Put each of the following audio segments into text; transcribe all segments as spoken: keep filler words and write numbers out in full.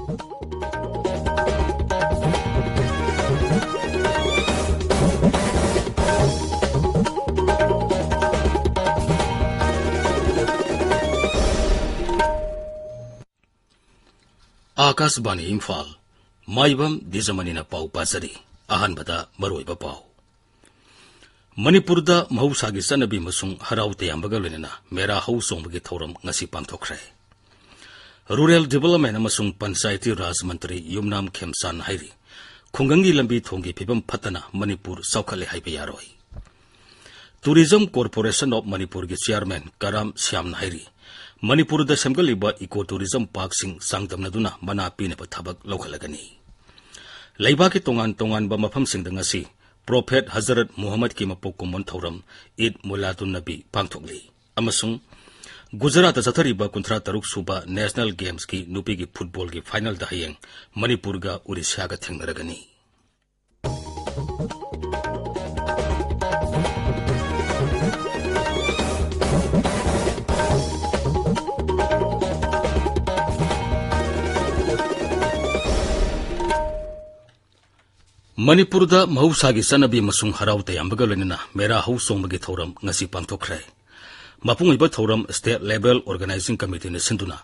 ꯑꯥꯀꯥꯁꯕꯥꯅꯤ ꯏꯝꯐꯥꯜ꯫ ꯃꯥꯏꯕꯝ ꯗꯤꯖꯃꯅꯤꯅ ꯄꯥꯎ ꯄꯥꯖꯔꯤ꯫ ꯑꯍꯥꯟꯕꯗ ꯃꯔꯨꯑꯣꯏꯕ ꯄꯥꯎ꯫ ꯃꯅꯤꯄꯨꯔꯗ ꯃꯍꯧꯁꯥꯒꯤ ꯆꯠꯅꯕꯤ ꯑꯃꯁꯨꯡ ꯍꯔꯥꯎ ꯇꯌꯥꯝꯕꯒ ꯂꯣꯏꯅꯅ ꯃꯦꯔꯥ ꯍꯧ ꯆꯣꯡꯕꯒꯤ ꯊꯧꯔꯝ ꯉꯁꯤ ꯄꯥꯡꯊꯣꯛꯈ꯭ꯔꯦ꯫ ꯔꯨꯔꯦꯜ ꯗꯤꯕꯦꯂꯞꯃꯦꯟ ꯑꯃꯁꯨꯡ ꯄꯟꯆꯥꯌꯇꯤ ꯔꯥꯖ ꯃꯟꯇ꯭ꯔꯤ ꯌꯨꯝꯅꯥꯝ ꯈꯦꯝꯆꯥꯟ ꯍꯥꯏꯔꯤ, ꯈꯨꯡꯒꯪꯒꯤ ꯂꯝꯕꯤ ꯊꯣꯡꯒꯤ ꯐꯤꯕꯝ ꯐꯠꯇꯅ ꯃꯅꯤꯄꯨꯔ ꯆꯥꯎꯈꯠꯂꯦ ꯍꯥꯏꯕ ꯌꯥꯔꯣꯏ꯫ Tourism Corporation of ꯃꯅꯤꯄꯨꯔꯒꯤ ꯆꯤꯌꯥꯔꯃꯦꯟ ꯀꯔꯥꯝ ꯁ꯭ꯌꯥꯝꯅ ꯍꯥꯏꯔꯤ, ꯃꯅꯤꯄꯨꯔꯗ ꯁꯦꯝꯒꯠꯂꯤꯕ ꯏꯀꯣ ꯇꯨꯔꯤꯖꯝ ꯄꯥꯔꯛꯁꯤꯡ ꯆꯥꯡꯗꯝꯅꯗꯨꯅ ꯃꯅꯥ ꯄꯤꯅꯕ ꯊꯕꯛ ꯂꯧꯈꯠꯂꯒꯅꯤ꯫ ꯂꯩꯕꯥꯛꯀꯤ ꯇꯣꯉꯥꯟ ꯇꯣꯉꯥꯟꯕ ꯃꯐꯝꯁꯤꯡꯗ ꯉꯁꯤ ꯄ꯭ꯔꯣꯐꯦꯠ ꯍꯖꯔꯠ ꯃꯨꯍꯝꯃꯗꯀꯤ ꯃꯄꯣꯛ ꯀꯨꯝꯑꯣꯟ ꯊꯧꯔꯝ ꯏꯗ ꯃꯨꯂꯥꯗꯨꯟ ꯅꯕꯤ ꯄꯥꯡꯊꯣꯛꯂꯤ꯫ ꯑꯃꯁꯨꯡ ꯒꯨꯖꯔꯥꯠꯇ ꯆꯠꯊꯔꯤꯕ ꯀꯨꯟꯊ꯭ꯔꯥ ꯇꯔꯨꯛ ꯁꯨꯕ ꯅꯦꯁꯅꯦꯜ ꯒꯦꯝꯁꯀꯤ ꯅꯨꯄꯤꯒꯤ ꯐꯨꯠꯕꯣꯜꯒꯤ ꯐꯥꯏꯅꯦꯜꯗ ꯍꯌꯦꯡ ꯃꯅꯤꯄꯨꯔꯒ ꯎꯔꯤꯁ꯭ꯌꯥꯒ ꯊꯦꯡꯅꯔꯒꯅꯤ꯫ ꯃꯅꯤꯄꯨꯔꯗ ꯃꯍꯧꯁꯥꯒꯤ ꯆꯠꯅꯕꯤ ꯑꯃꯁꯨꯡ ꯍꯔꯥꯎ ꯇꯌꯥꯝꯕꯒ ꯂꯣꯏꯅꯅ ꯃꯦꯔꯥ ꯍꯧ ꯆꯣꯡꯕꯒꯤ ꯊꯧꯔꯝ ꯉꯁꯤ ꯄꯥꯡꯊꯣꯛꯈ꯭ꯔꯦ꯫ ꯃꯄꯨꯡ ꯑꯣꯏꯕ ꯊꯧꯔꯝ State Level Organizing Committeeꯅ ꯁꯤꯟꯗꯨꯅ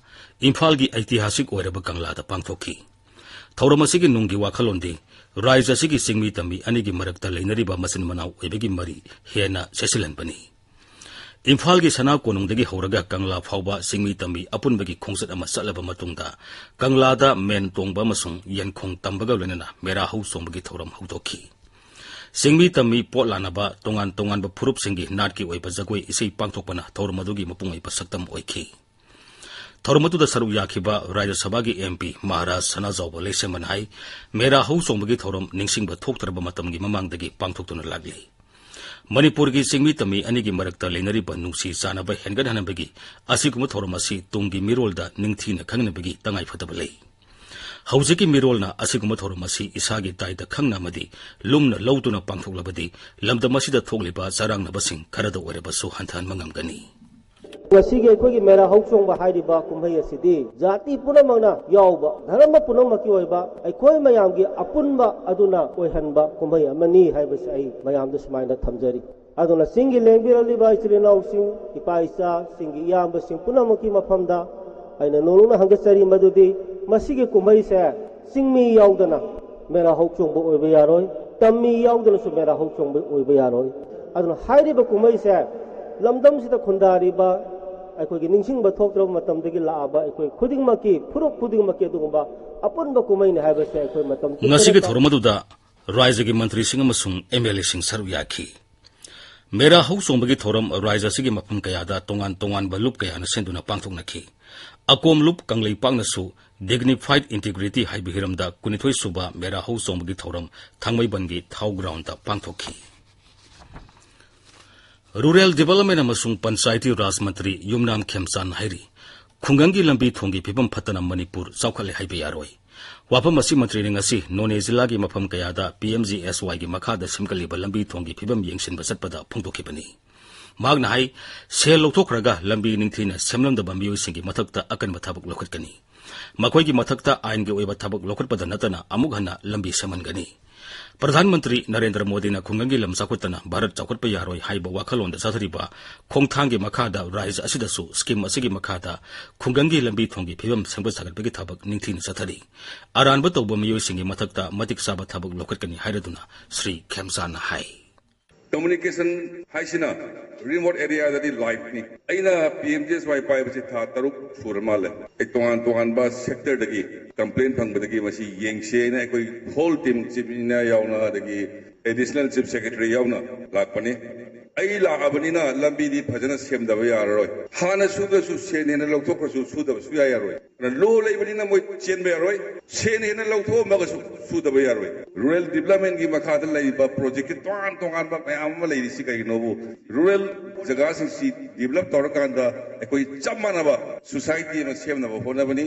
ꯏꯝꯐꯥꯜꯒꯤ ꯑꯩꯇꯤꯍꯥꯁꯤꯛ ꯑꯣꯏꯔꯕ ꯀꯪꯂꯥꯗ ꯄꯥꯡꯊꯣꯛꯈꯤ꯫ ꯊꯧꯔꯝ ꯑꯁꯤꯒꯤ ꯅꯨꯡꯒꯤ ꯋꯥꯈꯜꯂꯣꯟꯗꯤ ꯔꯥꯖ꯭ꯌ ꯑꯁꯤꯒꯤ ꯆꯤꯡꯃꯤ ꯇꯝꯃꯤ ꯑꯅꯤꯒꯤ ꯃꯔꯛꯇ ꯂꯩꯅꯔꯤꯕ ꯃꯆꯤꯟ ꯃꯅꯥꯎ ꯑꯣꯏꯕꯒꯤ ꯃꯔꯤ ꯍꯦꯟꯅ ꯆꯦꯠꯁꯤꯜꯍꯟꯕꯅꯤ꯫ ꯏꯝꯐꯥꯜꯒꯤ ꯁꯅꯥ ꯀꯣꯅꯨꯡꯗꯒꯤ ꯍꯧꯔꯒ ꯀꯪꯂꯥ ꯐꯥꯎꯕ ꯆꯤꯡꯃꯤ ꯇꯝꯃꯤ ꯑꯄꯨꯟꯕꯒꯤ ꯈꯣꯡꯆꯠ ꯑꯃ ꯆꯠꯂꯕ ꯃꯇꯨꯡꯗ, ꯀꯪꯂꯥꯗ ꯃꯦꯟ ꯇꯣꯡꯕ ꯑꯃꯁꯨꯡ ꯌꯦꯟꯈꯣꯡ ꯇꯝꯕꯒ ꯂꯣꯏꯅꯅ ꯃꯦꯔꯥ ꯍꯧ ꯆꯣꯡꯕꯒꯤ ꯊꯧꯔꯝ ꯍꯧꯗꯣꯛꯈꯤ꯫ ꯆꯤꯡꯃꯤ ꯇꯝꯃꯤ ꯄꯣꯠ ꯂꯥꯟꯅꯕ ꯇꯣꯉꯥꯟ ꯇꯣꯉꯥꯟꯕ ꯐꯨꯔꯨꯞꯁꯤꯡꯒꯤ ꯅꯥꯠꯀꯤ ꯑꯣꯏꯕ ꯖꯒꯣꯏ ꯏꯁꯩ ꯄꯥꯡꯊꯣꯛꯄꯅ ꯊꯧꯔꯝ ꯑꯗꯨꯒꯤ ꯃꯄꯨꯡ ꯑꯣꯏꯕ ꯁꯛꯇꯝ ꯑꯣꯏꯈꯤ꯫ ꯊꯧꯔꯝ ꯑꯗꯨꯗ ꯁꯔꯨꯛ ꯌꯥꯈꯤꯕ ꯔꯥꯖ꯭ꯌ ꯁꯚꯥꯒꯤ MP ꯃꯍꯥꯔꯥꯖ ꯁꯅꯥꯖꯥꯎꯕ ꯂꯩꯁꯦꯝꯕꯅ ꯍꯥꯏ, ꯃꯦꯔꯥ ꯍꯧ ꯆꯣꯡꯕꯒꯤ ꯊꯧꯔꯝ ꯅꯤꯡꯁꯤꯡꯕ ꯊꯣꯛꯇ꯭ꯔꯕ ꯃꯇꯝꯒꯤ ꯃꯃꯥꯡꯗꯒꯤ ꯄꯥꯡꯊꯣꯛꯇꯨꯅ ꯂꯥꯛꯂꯤ꯫ ꯃꯅꯤꯄꯨꯔꯒꯤ ꯆꯤꯡꯃꯤ ꯇꯝꯃꯤ ꯑꯅꯤꯒꯤ ꯃꯔꯛꯇ ꯂꯩꯅꯔꯤꯕ ꯅꯨꯡꯁꯤ ꯆꯥꯟꯅꯕ ꯍꯦꯟꯒꯠꯍꯟꯅꯕꯒꯤ ꯑꯁꯤꯒꯨꯝꯕ ꯊꯧꯔꯝ ꯑꯁꯤ ꯇꯨꯡꯒꯤ ꯃꯤꯔꯣꯜꯗ ꯅꯤꯡꯊꯤꯅ ꯈꯪꯅꯕꯒꯤ ꯇꯉꯥꯏꯐꯗꯕ ꯂꯩ꯫ ꯍꯧꯖꯤꯛꯀꯤ ꯃꯤꯔꯣꯜꯅ ꯑꯁꯤꯒꯨꯝꯕ ꯊꯧꯔꯝ ꯑꯁꯤ ꯏꯁꯥꯒꯤ ꯗꯥꯏꯇ ꯈꯪꯅ ꯑꯃꯗꯤ ꯂꯨꯝꯅ ꯂꯧꯗꯨꯅ ꯄꯥꯡꯊꯣꯛꯂꯕꯗꯤ ꯂꯝꯗꯝ ꯑꯁꯤꯗ ꯊꯣꯛꯂꯤꯕ ꯆꯔꯥꯡꯅꯕꯁꯤꯡ ꯈꯔꯗ ꯑꯣꯏꯔꯕꯁꯨ ꯍꯟꯊꯍꯟꯕ ꯉꯝꯒꯅꯤ꯫ ꯉꯁꯤꯒꯤ ꯑꯩꯈꯣꯏꯒꯤ ꯃꯦꯔꯥ ꯍꯧꯆꯣꯡꯕ ꯍꯥꯏꯔꯤꯕ ꯀꯨꯝꯍꯩ ꯑꯁꯤꯗꯤ ꯖꯥꯇꯤ ꯄꯨꯝꯅꯃꯛꯅ ꯌꯥꯎꯕ, ꯙꯔꯃ ꯄꯨꯝꯅꯃꯛꯀꯤ ꯑꯣꯏꯕ, ꯑꯩꯈꯣꯏ ꯃꯌꯥꯝꯒꯤ ꯑꯄꯨꯟꯕ ꯑꯗꯨꯅ ꯑꯣꯏꯍꯟꯕ ꯀꯨꯝꯍꯩ ꯑꯃꯅꯤ ꯍꯥꯏꯕꯁꯤ ꯑꯩ ꯃꯌꯥꯝꯗ ꯁꯨꯃꯥꯏꯅ ꯊꯝꯖꯔꯤ꯫ ꯑꯗꯨꯅ ꯆꯤꯡꯒꯤ ꯂꯦꯡꯕꯤꯔꯛꯂꯤꯕ ꯏꯆꯤꯜ ꯏꯅꯥꯎꯁꯤꯡ, ꯏꯄꯥ ꯏꯆꯥꯁꯤꯡꯒꯤ ꯏꯌꯥꯝꯕꯁꯤꯡ ꯄꯨꯝꯅꯃꯛꯀꯤ ꯃꯐꯝꯗ ꯑꯩꯅ ꯅꯣꯡꯂꯨꯛꯅ ꯍꯪꯒꯠꯆꯔꯤ ꯃꯗꯨꯗꯤ, ꯃꯁꯤꯒꯤ ꯀꯨꯝꯍꯩꯁꯦ ꯆꯤꯡꯃꯤ ꯌꯥꯎꯗꯅ ꯃꯦꯔꯥ ꯍꯧꯆꯣꯡꯕ ꯑꯣꯏꯕ ꯌꯥꯔꯣꯏ, ꯇꯝꯃꯤ ꯌꯥꯎꯗꯅꯁꯨ ꯃꯦꯔꯥ ꯍꯧꯆꯣꯡꯕ ꯑꯣꯏꯕ ꯌꯥꯔꯣꯏ꯫ ꯑꯗꯨꯅ ꯍꯥꯏꯔꯤꯕ ꯀꯨꯝꯍꯩꯁꯦ ꯂꯝꯗꯝꯁꯤꯗ ꯈꯨꯟꯗꯥꯔꯤꯕ ꯑꯩꯈꯣꯏꯒꯤ ꯅꯤꯡꯁꯤꯡꯕ ꯊꯣꯛꯇ꯭ꯔꯕ ꯃꯇꯝꯗꯒꯤ ꯂꯥꯛꯑꯕ ꯑꯩꯈꯣꯏ ꯈꯨꯗꯤꯡꯃꯛꯀꯤ, ꯐꯨꯔꯨꯞ ꯈꯨꯗꯤꯡꯃꯛꯀꯤ ꯑꯗꯨꯒꯨꯝꯕ ꯑꯄꯨꯟꯕ ꯀꯨꯝꯍꯩꯅꯤ ꯍꯥꯏꯕꯁꯦ ꯑꯩꯈꯣꯏ ꯃꯇꯝ ꯉꯁꯤꯒꯤ ꯆꯨꯞꯄꯗ ꯊꯧꯔꯝ ꯑꯗꯨꯗ ꯔꯥꯏꯖꯒꯤ ꯃꯟꯇ꯭ꯔꯤꯁꯤꯡ ꯑꯃꯁꯨꯡ ꯑꯦꯝ ꯑꯦꯜ ꯑꯦꯁꯤꯡ ꯁꯔꯨꯛ ꯌꯥꯈꯤ꯫ ꯃꯦꯔꯥ ꯍꯧꯆꯣꯡꯕꯒꯤ ꯊꯧꯔꯝ ꯔꯥꯏꯖ ꯑꯁꯤꯒꯤ ꯃꯐꯝ ꯀꯌꯥꯗ ꯇꯣꯉꯥꯟ ꯇꯣꯉꯥꯟꯕ ꯂꯨꯞ ꯀꯌꯥꯅ ꯁꯤꯟꯗꯨꯅ ꯄꯥꯡꯊꯣꯛꯅꯈꯤ꯫ ꯑꯀꯣꯝ ꯂꯨꯞ ꯀꯪꯂꯩꯄꯥꯛꯅꯁꯨ Dignified Integrity ꯍꯥꯏꯕ ꯍꯤꯔꯝꯗ ꯀꯨꯟꯅꯤꯊꯣꯏ ꯁꯨꯕ ꯃꯦꯔꯥ ꯍꯧꯆꯣꯡꯕꯒꯤ ꯊꯧꯔꯝ ꯊꯥꯡꯃꯩꯕꯟꯒꯤ ꯊꯥꯎ ꯒ꯭ꯔꯥꯎꯟꯗ ꯄꯥꯡꯊꯣꯛꯈꯤ꯫ ꯔꯨꯔꯦꯜ ꯗꯤꯚꯦꯂꯞꯃꯦꯟ ꯑꯃꯁꯨꯡ ꯄꯟꯆꯥꯌꯇꯤ ꯔꯥꯖ ꯃꯟꯇ꯭ꯔꯤ ꯌꯨꯝꯅꯥꯝ ꯈꯦꯝꯆꯥꯟ ꯍꯥꯏꯔꯤ, ꯈꯨꯡꯒꯪꯒꯤ ꯂꯝꯕꯤ ꯊꯣꯡꯒꯤ ꯐꯤꯕꯝ ꯐꯠꯇꯅ ꯃꯅꯤꯄꯨꯔ ꯆꯥꯎꯈꯠꯂꯦ ꯍꯥꯏꯕ ꯌꯥꯔꯣꯏ꯫ ꯋꯥꯐꯝ ꯑꯁꯤ ꯃꯟꯇ꯭ꯔꯤꯅ ꯉꯁꯤ ꯅꯣꯅꯦ ꯖꯤꯂꯥꯒꯤ ꯃꯐꯝ ꯀꯌꯥꯗ ꯄꯤ ꯑꯦꯝ ꯖꯤ ꯑꯦꯁ ꯋꯥꯏꯒꯤ ꯃꯈꯥꯗ ꯁꯦꯝꯒꯠꯂꯤꯕ ꯂꯝꯕꯤ ꯊꯣꯡꯒꯤ ꯐꯤꯕꯝ ꯌꯦꯡꯁꯤꯟꯕ ꯆꯠꯄꯗ ꯐꯣꯡꯗꯣꯛꯈꯤꯕꯅꯤ꯫ ꯃꯍꯥꯛꯅ ꯍꯥꯏ, ꯁꯦꯜ ꯂꯧꯊꯣꯛꯈ꯭ꯔꯒ ꯂꯝꯕꯤ ꯅꯤꯡꯊꯤꯅ ꯁꯦꯝꯂꯝꯗꯕ ꯃꯤꯑꯣꯏꯁꯤꯡꯒꯤ ꯃꯊꯛꯇ ꯑꯀꯟꯕ ꯊꯕꯛ ꯂꯧꯈꯠꯀꯅꯤ꯫ ꯃꯈꯣꯏꯒꯤ ꯃꯊꯛꯇ ꯑꯥꯏꯟꯒꯤ ꯑꯣꯏꯕ ꯊꯕꯛ ꯂꯧꯈꯠꯄꯗ ꯅꯠꯇꯅ ꯑꯃꯨꯛ ꯍꯟꯅ ꯂꯝꯕꯤ ꯁꯦꯝꯍꯟꯒꯅꯤ꯫ ꯄ꯭ꯔꯙꯥꯟ ꯃꯟꯇ꯭ꯔꯤ ꯅꯔꯦꯟꯗ꯭ꯔ ꯃꯣꯗꯤꯅ ꯈꯨꯡꯒꯪꯒꯤ ꯂꯝ ꯆꯥꯎꯈꯠꯇꯅ ꯚꯥꯔꯠ ꯆꯥꯎꯈꯠꯄ ꯌꯥꯔꯣꯏ ꯍꯥꯏꯕ ꯋꯥꯈꯜꯂꯣꯟꯗ ꯆꯠꯊꯔꯤꯕ ꯈꯣꯡꯊꯥꯡꯒꯤ ꯃꯈꯥꯗ ꯔꯥꯏꯖ ꯑꯁꯤꯗꯁꯨ ꯁ꯭ꯀꯤꯝ ꯑꯁꯤꯒꯤ ꯃꯈꯥꯗ ꯈꯨꯡꯒꯪꯒꯤ ꯂꯝꯕꯤ ꯊꯣꯡꯒꯤ ꯐꯤꯕꯝ ꯁꯦꯝꯒꯠ ꯁꯥꯒꯠꯄꯒꯤ ꯊꯕꯛ ꯅꯤꯡꯊꯤꯅ ꯆꯠꯊꯔꯤ꯫ ꯑꯔꯥꯟꯕ ꯇꯧꯕ ꯃꯤꯑꯣꯏꯁꯤꯡꯒꯤ ꯃꯊꯛꯇ ꯃꯇꯤꯛ ꯆꯥꯕ ꯊꯕꯛ ꯂꯧꯈꯠꯀꯅꯤ ꯍꯥꯏꯔꯗꯨꯅ ꯁ꯭ꯔꯤ ꯈꯦꯝꯆꯥꯟꯅ ꯍꯥꯏ꯫ ꯀꯝꯃ꯭ꯌꯨꯅꯤꯀꯦꯁꯟ ꯍꯥꯏꯁꯤꯅ ꯔꯤꯃꯣꯠ ꯑꯦꯔꯤꯌꯥꯗꯗꯤ ꯂꯥꯏꯐꯅꯤ꯫ ꯑꯩꯅ ꯄꯤ ꯑꯦꯝ ꯖꯤ ꯑꯦꯁ ꯋꯥꯏ ꯄꯥꯏꯕꯁꯤ ꯊꯥ ꯇꯔꯨꯛ ꯁꯨꯔ ꯃꯥꯜꯂꯦ꯫ ꯑꯩ ꯇꯣꯉꯥꯟ ꯇꯣꯉꯥꯟꯕ ꯁꯦꯛꯇꯔꯗꯒꯤ ꯀꯝꯄ꯭ꯂꯦꯟ ꯐꯪꯕꯗꯒꯤ ꯃꯁꯤ ꯌꯦꯡꯁꯦꯅ ꯑꯩꯈꯣꯏ ꯍꯣꯜ ꯇꯤꯝ, ꯆꯤꯐ ꯏꯟꯖꯤꯅꯤꯌꯥꯔ ꯌꯥꯎꯅ, ꯑꯗꯒꯤ ꯑꯦꯗꯤꯁꯅꯦꯜ ꯆꯤꯐ ꯁꯦꯀ꯭ꯔꯦꯇꯔꯤ ꯌꯥꯎꯅ ꯂꯥꯛꯄꯅꯤ꯫ ꯑꯩ ꯂꯥꯛꯑꯕꯅꯤꯅ ꯂꯝꯕꯤꯗꯤ ꯐꯖꯅ ꯁꯦꯝꯗꯕ ꯌꯥꯔꯔꯣꯏ꯫ ꯍꯥꯟꯅ ꯁꯨꯗ꯭ꯔꯁꯨ ꯁꯦꯟ ꯍꯦꯟꯅ ꯂꯧꯊꯣꯛꯈ꯭ꯔꯁꯨ ꯁꯨꯗꯕ ꯁꯨꯌꯥ ꯌꯥꯔꯣꯏ꯫ ꯂꯣ ꯂꯩꯕꯅꯤꯅ ꯃꯣꯏ ꯆꯦꯟꯕ ꯌꯥꯔꯣꯏ꯫ ꯁꯦꯟ ꯍꯦꯟꯅ ꯂꯧꯊꯣꯛꯑꯝꯃꯒꯁꯨ ꯁꯨꯗꯕ ꯌꯥꯔꯣꯏ꯫ ꯔꯨꯔꯦꯜ ꯗꯤꯕ꯭ꯂꯞꯃꯦꯟꯒꯤ ꯃꯈꯥꯗ ꯂꯩꯔꯤꯕ ꯄ꯭ꯔꯣꯖꯦꯛꯀꯤ ꯇꯣꯉꯥꯟ ꯇꯣꯉꯥꯟꯕ ꯃꯌꯥꯝ ꯑꯃ ꯂꯩꯔꯤꯁꯤ ꯀꯩꯒꯤꯅꯣꯕꯨ, ꯔꯨꯔꯦꯜ ꯖꯒꯥꯁꯤꯡꯁꯤ ꯗꯤꯕ꯭ꯂꯞ ꯇꯧꯔꯀꯥꯟꯗ ꯑꯩꯈꯣꯏ ꯆꯞ ꯃꯥꯟꯅꯕ ꯁꯣꯁꯥꯏꯇꯤ ꯑꯃ ꯁꯦꯝꯅꯕ ꯍꯣꯠꯅꯕꯅꯤ꯫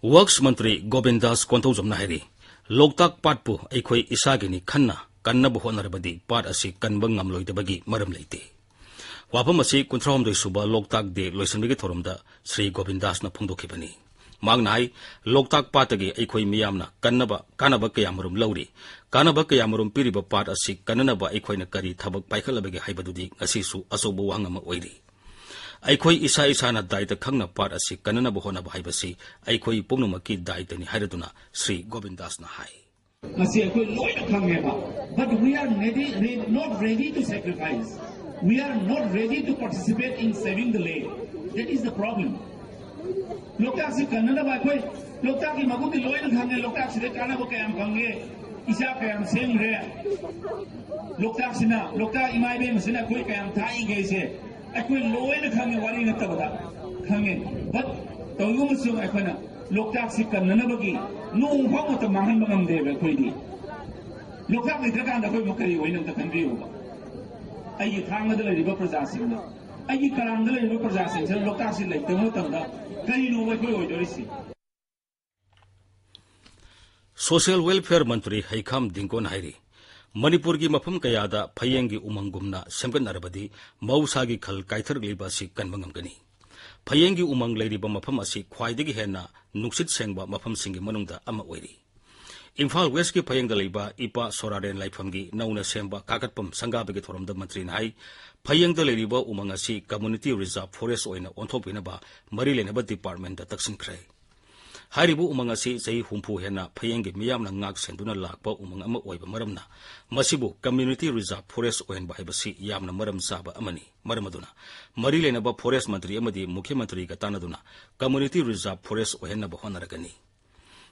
ꯋꯔꯛꯁ ꯃꯟꯇ꯭ꯔꯤ ꯒꯣꯕꯤꯟꯗꯥꯁ ꯀꯣꯟꯊꯧꯖꯝꯅ ꯍꯥꯏꯔꯤ, ꯂꯣꯛꯇꯥꯛ ꯄꯥꯠꯄꯨ ꯑꯩꯈꯣꯏ ꯏꯁꯥꯒꯤꯅꯤ ꯈꯟꯅ ꯀꯟꯅꯕ ꯍꯣꯠꯅꯔꯕꯗꯤ ꯄꯥꯠ ꯑꯁꯤ ꯀꯟꯕ ꯉꯝꯂꯣꯏꯗꯕꯒꯤ ꯃꯔꯝ ꯂꯩꯇꯦ꯫ ꯋꯥꯐꯝ ꯑꯁꯤ ꯀꯨꯟꯊ꯭ꯔꯥꯍꯨꯝꯗꯣꯏ ꯁꯨꯕ ꯂꯣꯛꯇꯥꯛ ꯗꯦ ꯂꯣꯏꯁꯤꯟꯕꯒꯤ ꯊꯧꯔꯝꯗ ꯁ꯭ꯔꯤ ꯒꯣꯕꯤꯟꯗꯥꯁꯅ ꯐꯣꯡꯗꯣꯛꯈꯤꯕꯅꯤ꯫ ꯃꯍꯥꯛꯅ ꯍꯥꯏ, ꯂꯣꯛꯇꯥꯛ ꯄꯥꯠꯇꯒꯤ ꯑꯩꯈꯣꯏ ꯃꯤꯌꯥꯝꯅ ꯀꯟꯅꯕ, ꯀꯥꯟꯅꯕ ꯀꯌꯥꯃꯔꯨꯝ ꯂꯧꯔꯤ꯫ ꯀꯥꯟꯅꯕ ꯀꯌꯥꯃꯔꯨꯝ ꯄꯤꯔꯤꯕ ꯄꯥꯠ ꯑꯁꯤ ꯀꯟꯅꯅꯕ ꯑꯩꯈꯣꯏꯅ ꯀꯔꯤ ꯊꯕꯛ ꯄꯥꯏꯈꯠꯂꯕꯒꯦ ꯍꯥꯏꯕꯗꯨꯗꯤ ꯉꯁꯤꯁꯨ ꯑꯆꯧꯕ ꯋꯥꯍꯪ ꯑꯃ ꯑꯣꯏꯔꯤ꯫ ꯑꯩꯈꯣꯏ ꯏꯁꯥ ꯏꯁꯥꯅ ꯗꯥꯏꯇ ꯈꯪꯅ ꯄꯥꯠ ꯑꯁꯤ ꯀꯟꯅꯅꯕ ꯍꯣꯠꯅꯕ ꯍꯥꯏꯕꯁꯤ ꯑꯩꯈꯣꯏ ꯄꯨꯝꯅꯃꯛꯀꯤ ꯗꯥꯏꯇꯅꯤ ꯍꯥꯏꯔꯗꯨꯅ ꯁ꯭ꯔꯤ ꯒꯣꯕꯤꯟꯗꯥꯁꯅ ꯍꯥꯏ꯫ ꯃꯁꯤ ꯑꯩꯈꯣꯏ ꯂꯣꯏꯅ ꯈꯪꯉꯦꯕ, but we are ready, re-, not ready to sacrifice. We are not ready to participate in saving the lake. That is the problem. ꯂꯣꯛꯇꯥꯛꯁꯤ ꯀꯟꯅꯅꯕ ꯑꯩꯈꯣꯏ ꯂꯣꯛꯇꯥꯛꯀꯤ ꯃꯒꯨꯟꯗꯤ ꯂꯣꯏꯅ ꯈꯪꯉꯦ, ꯂꯣꯛꯇꯥꯛꯁꯤꯗ ꯀꯥꯟꯅꯕ ꯀꯌꯥꯝ ꯐꯪꯉꯦ, ꯏꯆꯥ ꯀꯌꯥꯝ ꯁꯦꯝꯈ꯭ꯔꯦ, ꯂꯣꯛꯇꯥꯛꯁꯤꯅ, ꯂꯣꯛꯇꯥꯛ ꯏꯃꯥ ꯏꯕꯦꯟꯁꯤꯅ ꯑꯩꯈꯣꯏ ꯀꯌꯥꯝ ꯊꯥꯛꯏꯒꯦꯁꯦ ꯑꯩꯈꯣꯏ ꯂꯣꯏꯅ ꯈꯪꯉꯦ, ꯋꯥꯔꯤ ꯅꯠꯇꯕꯗ ꯈꯪꯉꯦ꯫ But ꯇꯧꯏꯒꯨꯝꯕꯁꯨ ꯑꯩꯈꯣꯏꯅ ꯂꯣꯛꯇꯥꯛꯁꯤ ꯀꯟꯅꯅꯕꯒꯤ ꯅꯣꯡ ꯐꯥꯎ ꯃꯇꯝ ꯃꯥꯡꯍꯟꯕ ꯉꯝꯗꯦꯕ ꯑꯩꯈꯣꯏꯗꯤ꯫ ꯂꯣꯛꯇꯥꯛ ꯂꯩꯇ꯭ꯔꯀꯥꯟꯗ ꯑꯩꯈꯣꯏ ꯑꯃꯨꯛ ꯀꯔꯤ ꯑꯣꯏꯅꯤ ꯑꯝꯇ ꯈꯟꯕꯤꯌꯨꯕ꯫ ꯑꯩꯒꯤ ꯊꯥꯡꯒꯗ ꯂꯩꯔꯤꯕ ꯄ꯭ꯔꯖꯥꯁꯤꯡꯗ, ꯑꯩꯒꯤ ꯀꯔꯥꯡꯗ ꯂꯩꯔꯤꯕ ꯄ꯭ꯔꯖꯥꯁꯤꯡꯁꯤꯅ ꯂꯣꯛꯇꯥꯛꯁꯤ ꯂꯩꯇꯕ ꯃꯇꯝꯗ ꯀꯔꯤꯅꯣꯕ ꯑꯩꯈꯣꯏ ꯑꯣꯏꯗꯣꯔꯤꯁꯤ? ꯁꯣꯁꯤꯌꯦꯜ ꯋꯦꯜꯐꯤꯌꯔ ꯃꯟꯇ꯭ꯔꯤ ꯍꯩꯈꯥꯝ ꯗꯤꯡꯒꯣꯟ ꯍꯥꯏꯔꯤ, ꯃꯅꯤꯄꯨꯔꯒꯤ ꯃꯐꯝ ꯀꯌꯥꯗ ꯐꯌꯦꯡꯒꯤ ꯎꯃꯪꯒꯨꯝꯅ ꯁꯦꯝꯒꯠꯅꯔꯕꯗꯤ ꯃꯍꯧꯁꯥꯒꯤ ꯈꯜ ꯀꯥꯏꯊꯔꯛꯂꯤꯕ ꯑꯁꯤ ꯀꯟꯕ ꯉꯝꯒꯅꯤ꯫ ꯐꯌꯦꯡꯒꯤ ꯎꯃꯪ ꯂꯩꯔꯤꯕ ꯃꯐꯝ ꯑꯁꯤ ꯈ꯭ꯋꯥꯏꯗꯒꯤ ꯍꯦꯟꯅ ꯅꯨꯡꯁꯤꯠ ꯁꯦꯡꯕ ꯃꯐꯝꯁꯤꯡꯒꯤ ꯃꯅꯨꯡꯗ ꯑꯃ ꯑꯣꯏꯔꯤ꯫ ꯏꯝꯐꯥꯜ ꯋꯦꯁꯀꯤ ꯐꯌꯦꯡꯗ ꯂꯩꯕ ꯏꯄꯥ ꯁꯣꯔꯥꯔꯦꯟ ꯂꯥꯏꯐꯝꯒꯤ ꯅꯧꯅ ꯁꯦꯝꯕ ꯀꯥꯈꯠꯐꯝ ꯁꯪꯒꯥꯕꯒꯤ ꯊꯧꯔꯝꯗ ꯃꯟꯇ꯭ꯔꯤꯅ ꯍꯥꯏ, ꯐꯌꯦꯡꯗ ꯂꯩꯔꯤꯕ ꯎꯃꯪ ꯑꯁꯤ ꯀꯝꯃ꯭ꯌꯨꯅꯤꯇꯤ ꯔꯤꯖꯥꯔꯚ ꯐꯣꯔꯦꯁ ꯑꯣꯏꯅ ꯑꯣꯟꯊꯣꯛꯄꯤꯅꯕ ꯃꯔꯤ ꯂꯩꯅꯕ ꯗꯤꯄꯥꯔꯠꯃꯦꯟꯗ ꯇꯛꯁꯤꯟꯈ꯭ꯔꯦ꯫ ꯍꯥꯏꯔꯤꯕ ꯎꯃꯪ ꯑꯁꯤ ꯆꯍꯤ ꯍꯨꯝꯐꯨ ꯍꯦꯟꯅ ꯐꯌꯦꯡꯒꯤ ꯃꯤꯌꯥꯝꯅ ꯉꯥꯛ ꯁꯦꯟꯗꯨꯅ ꯂꯥꯛꯄ ꯎꯃꯪ ꯑꯃ ꯑꯣꯏꯕ ꯃꯔꯝꯅ ꯃꯁꯤꯕꯨ ꯀꯝꯃ꯭ꯌꯨꯅꯤꯇꯤ ꯔꯤꯖꯥꯔꯚ ꯐꯣꯔꯦꯁ ꯑꯣꯏꯍꯟꯕ ꯍꯥꯏꯕꯁꯤ ꯌꯥꯝꯅ ꯃꯔꯝ ꯆꯥꯕ ꯑꯃꯅꯤ꯫ ꯃꯔꯝ ꯑꯗꯨꯅ ꯃꯔꯤ ꯂꯩꯅꯕ ꯐꯣꯔꯦꯁ ꯃꯟꯇ꯭ꯔꯤ ꯑꯃꯗꯤ ꯃꯨꯈ꯭ꯌ ꯃꯟꯇ꯭ꯔꯤꯒ ꯇꯥꯟꯅꯗꯨꯅ ꯀꯝꯃ꯭ꯌꯨꯅꯤꯇꯤ ꯔꯤꯖꯥꯔꯚ ꯐꯣꯔꯦꯁ ꯑꯣꯏꯍꯟꯅꯕ ꯍꯣꯠꯅꯔꯒꯅꯤ꯫